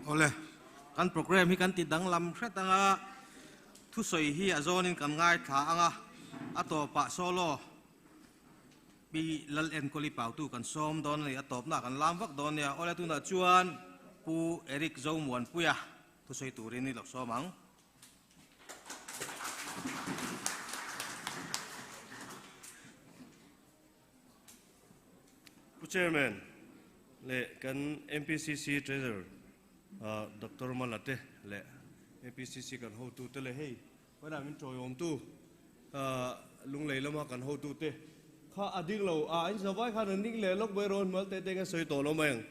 Awle, kan programme hi kan ti danglam hret anga thusawi hi a zawnin kan ngaithla anga a tawpah solo Pi Lal Enkawli Pautu kan sawm dawn a ni, a tawpna kan lam vak dawn nia. Awle tunah chuan Pu Eric Zomuanpuia thusawi turin i lo sawm ang. Pu Chairman leh kan MPCC Treasurer Doctor Mala te leh MPCC kan hotute leh hei Hmanah min tawiawmtu Lunglei lama kan hotute kha a ding lo a, in zavai khan an ding leh lawk mai rawn hmal te te ka sawi tawh lo mai ang.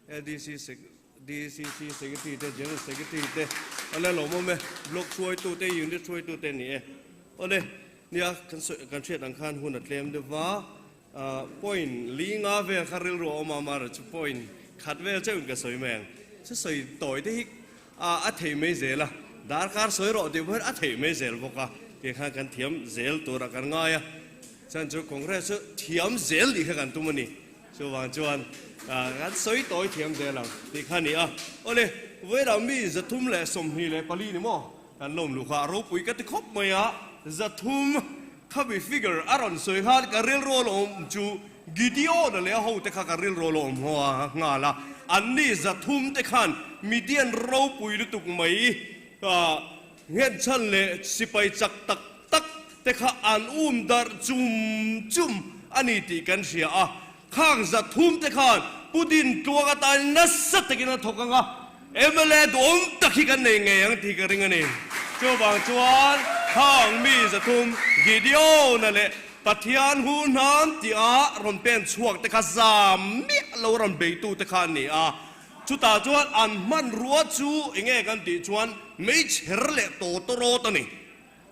LDC DCC Secretary te, General Secretary te, awle lawm awm e, Block hruaitu te, Unit hruaitu te ni e. Awle, nia kan sawi kan hriat ang khan hun a tlem deuh va, point li nga vel kha rilru a awm a, amaherawhchu chu point khat vel chauhin ka sawi mai ang. Chu sawi tawi te hi a thei mai zel a, darkar sawi rawh tih pawh hian a thei mai zel bawk a, tih khan kan thiam zel turah kan ngai a, chuan chu Congress chu thiam zel tih kha kan tum a ni. Chuvang chuan kan sawi tawi thiam zel ang tih kha a ni a. Awle, vawilah mi 324 ni maw kan lawm luh kha a ropui ka ti khawp mai a, 300 khabi figure a rawn sawi khan ka rilru a lawm chu Gideon-a leh a hote kha ka rilru a lawm haw a nghal a, anni 300 te khan Midian ropui lutuk mai nghenchhan leh sipai chak tak tak te kha an um darh chum chum a ni tih kan hria a, khang 300 te khan Pu Dintluang atan nasa takin a thawk ang a, mla duhawm tak hi kan nei ngei ang tih ka ring a ni. Chuvang chuan khang mi 300 Gideon-a leh Pathian hu hnam tia rawn pen chhuak te kha zam miah lo rawn beitu te kha an ni a, Chutah chuan an hmanrua chu eng nge kan tih chuan meichher leh tawtawrawt a ni.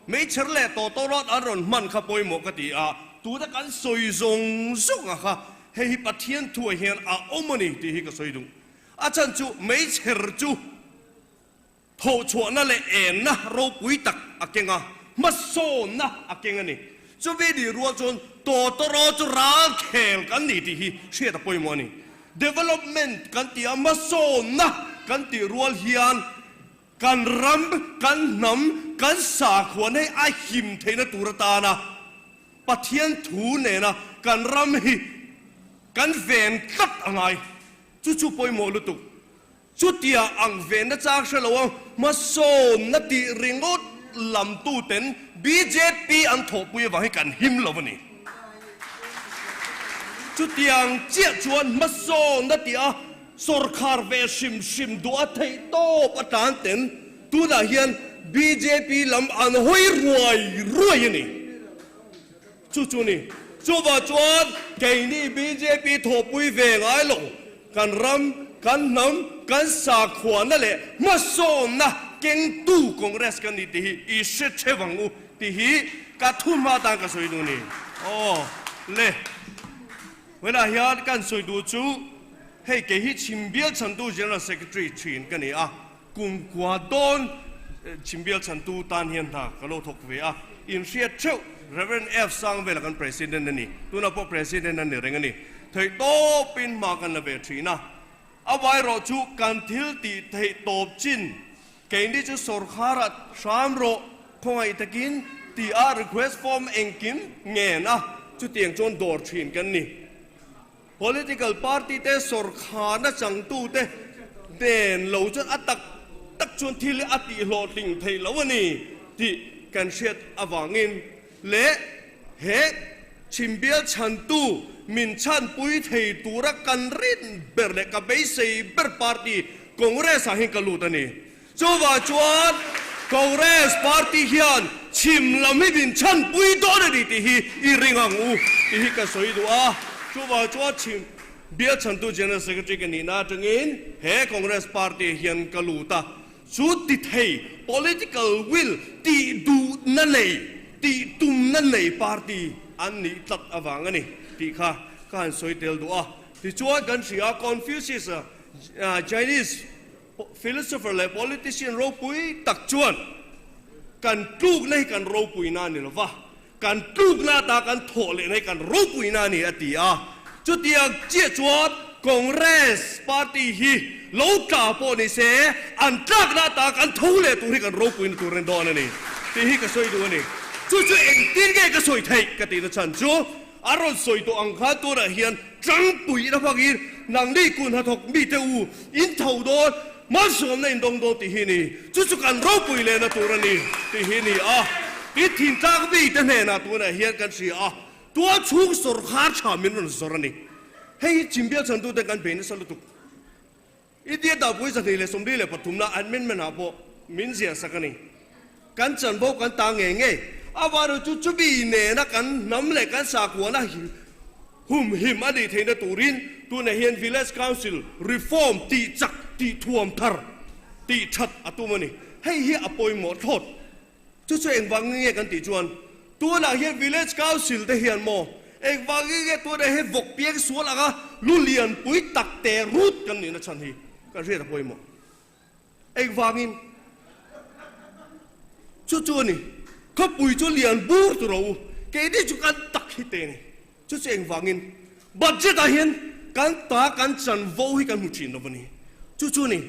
Meichher leh tawtawrawt an rawn hman kha pawimawh ka ti a, tuna kan sawi zawng zawng a kha hei hi Pathian thuah hian a awm a ni tih hi ka sawi duh. A chhan chu meichher chu thawhchhuahna leh enna ropui tak a keng a, hmasawnna a keng a ni. Chumi nih rual chuan tawtawraw chu ral khel kan ni tih hi hriat a pawimawh a ni. Development kan tih a, hmasawnna kan tih rual hian kan ram, kan hnam, kan sakhuana hi a him theihna tur atana Pathian thu nena kan ram hi kan ven tlat a ngai. Chu chu pawimawh lutuk. Chutia ang ve na chang hre lo a, hmasawnna tih ringawt lamtuten bjp an thawhpui avang hi kan him lo a ni. Chutiang chiah chuan hmasawnna tih a sawrkhar ve hrim hrim duh a theih tawp a tlan ten tunah hian bjp lam an hawi ruai ruai a ni. Chu chu ni. Chuvah chuan keini bjp thawhpui ve ngai lo, kan ram, kan hnam, kan sakhuana leh hmasawnna kengtu Congress kan ni tih hi i hre theuh ang u tih hi ka thu hma tan ka sawi duh ni. Aw le, vawiinah hian kan sawi duh chu hei kei hi Chhimbial chhantu General Secretary thin ka ni a, Kumkua dawn Chhimbial chhantu tan hian hna ka lo thawk ve a, inhriat theuh Rev. F. Sangvela kan President a ni, tunah pawh President a ni reng a ni. Theih tawpin hma kan la ve thin a, a vairawh chu kan thil tih theih tawp chin keini chu sawrkharah hram rawh khawngaih takin tih a request form engkim ngen a, chutiang chuan dawr thin kan ni. Political party te sawrkhana changtute nen lo chuan a tak tak chuan thil a tihhlawhtling theih lo a ni tih kan hriat avangin leh he chhimbial chhantu min chhanpui thei tura kan rin ber leh ka beisei ber party Congress ah hian ka lut a ni. Chuvah chuan Congress party hian chhim lam hi min chhanpui dawn a ni tih hi i ring ang u tih hi ka sawi duh a. Chuvah chuan chhim bial chhantu General Secretary ka nihna atangin he Congress party hian ka lut a. Chu ti thei political will tih duhna nei, tih tumna nei party an nih tlat avang a ni tih kha ka han sawi tel duh a. Tichuan kan hria Confucius Chinese Philosopher leh politician ropui tak chuan kan tlukna hi kan ropuina a ni lo va, kan tlukna ata kan thawh lehna hi kan ropuina a ni a ti a. Chutiang chiah chuan Congress party hi lo tla pawh ni se, an tlakna ata kan tho leh tur hi kan ropuina tur a ni dawn a ni tih hi ka sawi duh a ni. Chu chu engtin nge ka sawi theih ka tihna chhan chu a rawn sawi tawh ang khan tunah hian tangpuina hmangin nangni kun hnathawk mite u in tho dawn, malsawmna in dawng dawn tih hi a ni. Chu chu kan ropui lehna tur a ni tih hi a ni a. Tin, thingtlang mite hnenah tunah hian kan hria a. Tual chhung sawrkhar tha min rawn zawr a ni. Hei hi Chimbial chhantute kan bei nasa lutuk. India dahpui 273 na amendment ah pawh min ziah sak a ni. Kan chanvo kan ta ngei ngei. A varu chu chumi nena kan hnam leh kan sakuana humhim a nih theihna turin tunah hian Village Council Reform tih chak tih thuam thar tih that a tum a ni. Hei hi a pawimawh thlawt. Chu chu engvangin nge kan tih chuan tunah hian Village Council te hian maw engvangin nge tunah hian vawk piang sual anga lu lian pui tak te rut kan nihna chhan hi kan hriat a pawimawh. Engvangin? Chu chu a ni. Khawpui chu lian bur tur a u. Keini chu kan tak hi te a ni. Chu chu engvangin? Budget ah hian kan ta kan chanvo hi kan hmu thin lo a ni. Chu chu a ni.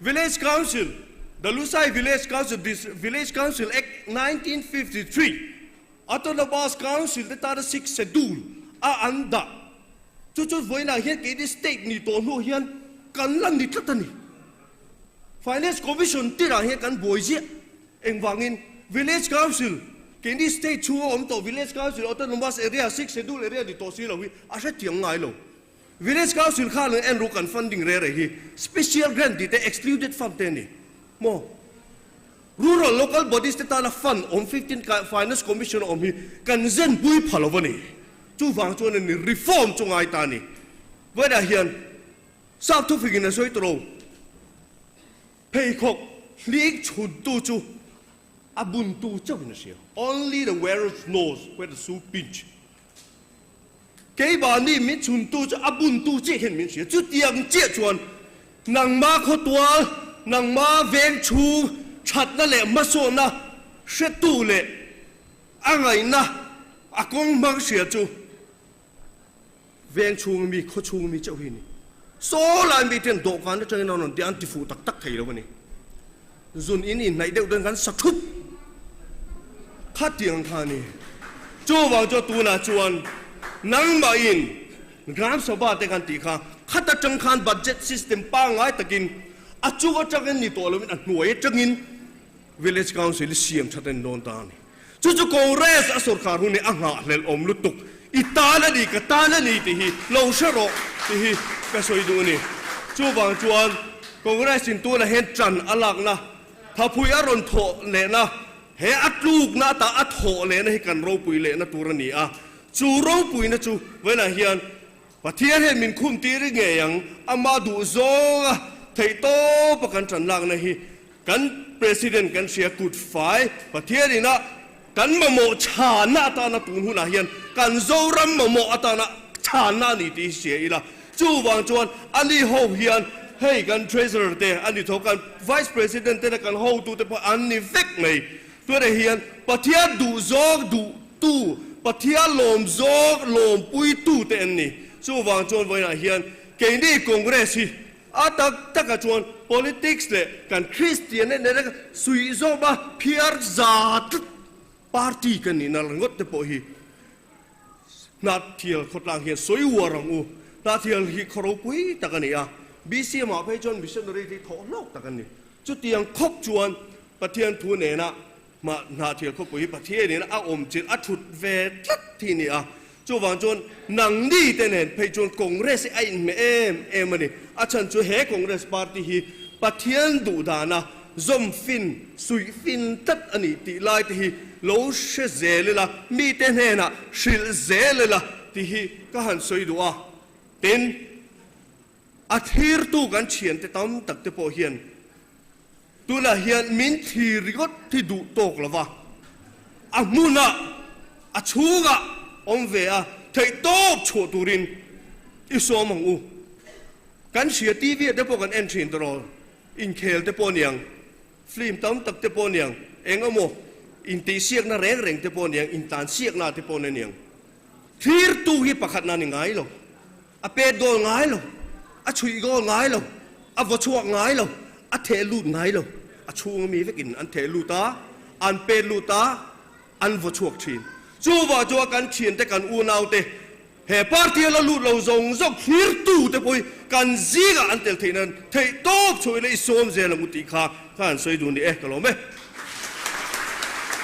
Village Council, The Lusai Village Council, Village Council Act 1953, Autonomous Council te tana Sixth Schedule a an dah. Chu chu vawiinah hian keini state ni tawh hnu hian kan la ni tlat a ni. Finance Commission tirah hian kan buai ziah. Engvangin Village Council, keini state chhunga awm tawh Village Council, Autonomous Area, Sixth Schedule Area ni tawh si lo hi a hrethiam ngai lo. Village Council khan an en ru kan funding reh reh hi special grant tih te excluded fund te a ni maw? Rural local bodies te tana fund awm 15 Finance Commission a awm hi kan zen pui pha lo a ni. Chuvang chuan a ni reform chu ngai ta a ni. Vawiinah hian Sap thufingin a sawi tawh lo. Pheikhawk hling chhuntu chu a buntu chauhin a hria. Only the wearer knows where the shoe pinch. Keimahni min chhuntu chu a buntu chiah hian min hria. Chutiang chiah chuan nangma khawtual, nangma veng chhung thatna leh hmasawnna hretu leh a ngaihna a kawng hmang hria chu veng chhung mi, khaw chhung mi chauh hi a ni. Saw lai miten dawhkan atangin an rawn ti a, an tifuh tak tak thei lo a ni. Zun in inhnaih deuh dawn kan sa thup khatiang kha a ni. Chuvang chuan tunah chuan nangmahin Gram Sabha te kan tih kha khat atang khan budget system pangngai takin a chung atangin ni tawh loin a hnuai atangin Village Council hi siam that a ni dawn ta a ni. Chu chu Congress a sawrkar hun hi a nghahhlelh awm lutuk. I tan a ni, ka tan a ni tih hi lo hre rawh tih hi ka sawi duh a ni. Chuvang chuan Congress in tunah hian ṭan a lakna, thaphui a rawn thawh lehna, he a tlukna ata a thawh lehna hi kan ropui lehna tur a ni a. Chu ropuina chu vawiinah hian Pathian hian min khum tir ngei ang, amah duh zawnga theihtawpa kan ṭan lakna hi Kan President kan hria kut fai Pathian ina kan mamawh chhanna atana tun hunah hian kan Zoram mamawh atana chhanna a ni tih hi hria ila. Chuvang chuan ani ho hian hei kan Treasurer te a ni tho, kan Vice President te leh kan hotute pawh an ni vek mai. Tunah hian Pathian duh zawk duhtu, Pathian lawm zawk lawmpuitu te an ni. Chuvang chuan vawiinah hian keini Congress hi A tak takah chuan politics leh kan Kristian leh nena suih zawma phiar za tlat party kan nihna ringawt te pawh hi Hnahthial khawtlang hian sawi uar ang u. Hnahthial hi khaw ropui tak a ni a, BCM ah phei chuan missionary te hi thawh hlawk tak an ni. Chutiang khawp chuan Pathian thu nena Mah Hnahthial khawpui hi Pathianin a awm chilh a thut ve tlat hi a ni a. Chuvang chuan nangni te nen phei chuan Congress hi a inhmeh em em a ni. A chhan chu he Congress party hi Pathian duh dana zawm fin, suih fin tlat a ni tih lai te hi lo hre zel ila, mite hnenah hrilh zel ila tih hi ka han sawi duh a. Tin, a thirtu kan thiante tam tak te pawh hian Tunah hian min thlir ringawt hi duh tawk lo va, a hmunah, a chhungah awm ve a theihtawp chhuah turin i sawm ang u. Kan hria TV ah te pawh kan en thin tawh, inkhel te pawh aniang, film tam tak te pawh aniang, eng emaw intihsiakna reng reng te pawh aniang, intlansiakna te pawh aniang. Thlirtu hi pakhatna ni ngai lo, a pet dawn ngai lo. A chhuih goal ngai lo, a vaw chhuak ngai lo, a theh lut ngai lo. A chhung ami vekin an theh lut a, an pet lut a, an vaw chhuak thin. Chuvah chuan kan thiante, kan unaute, he party a la lut lo zawng zawng thlirtute pawh hi kan zingah an tel theih nan theihtawp chhuah ila i sawm zel ang u tih kha kha an sawi duh ni e, ka lawm e.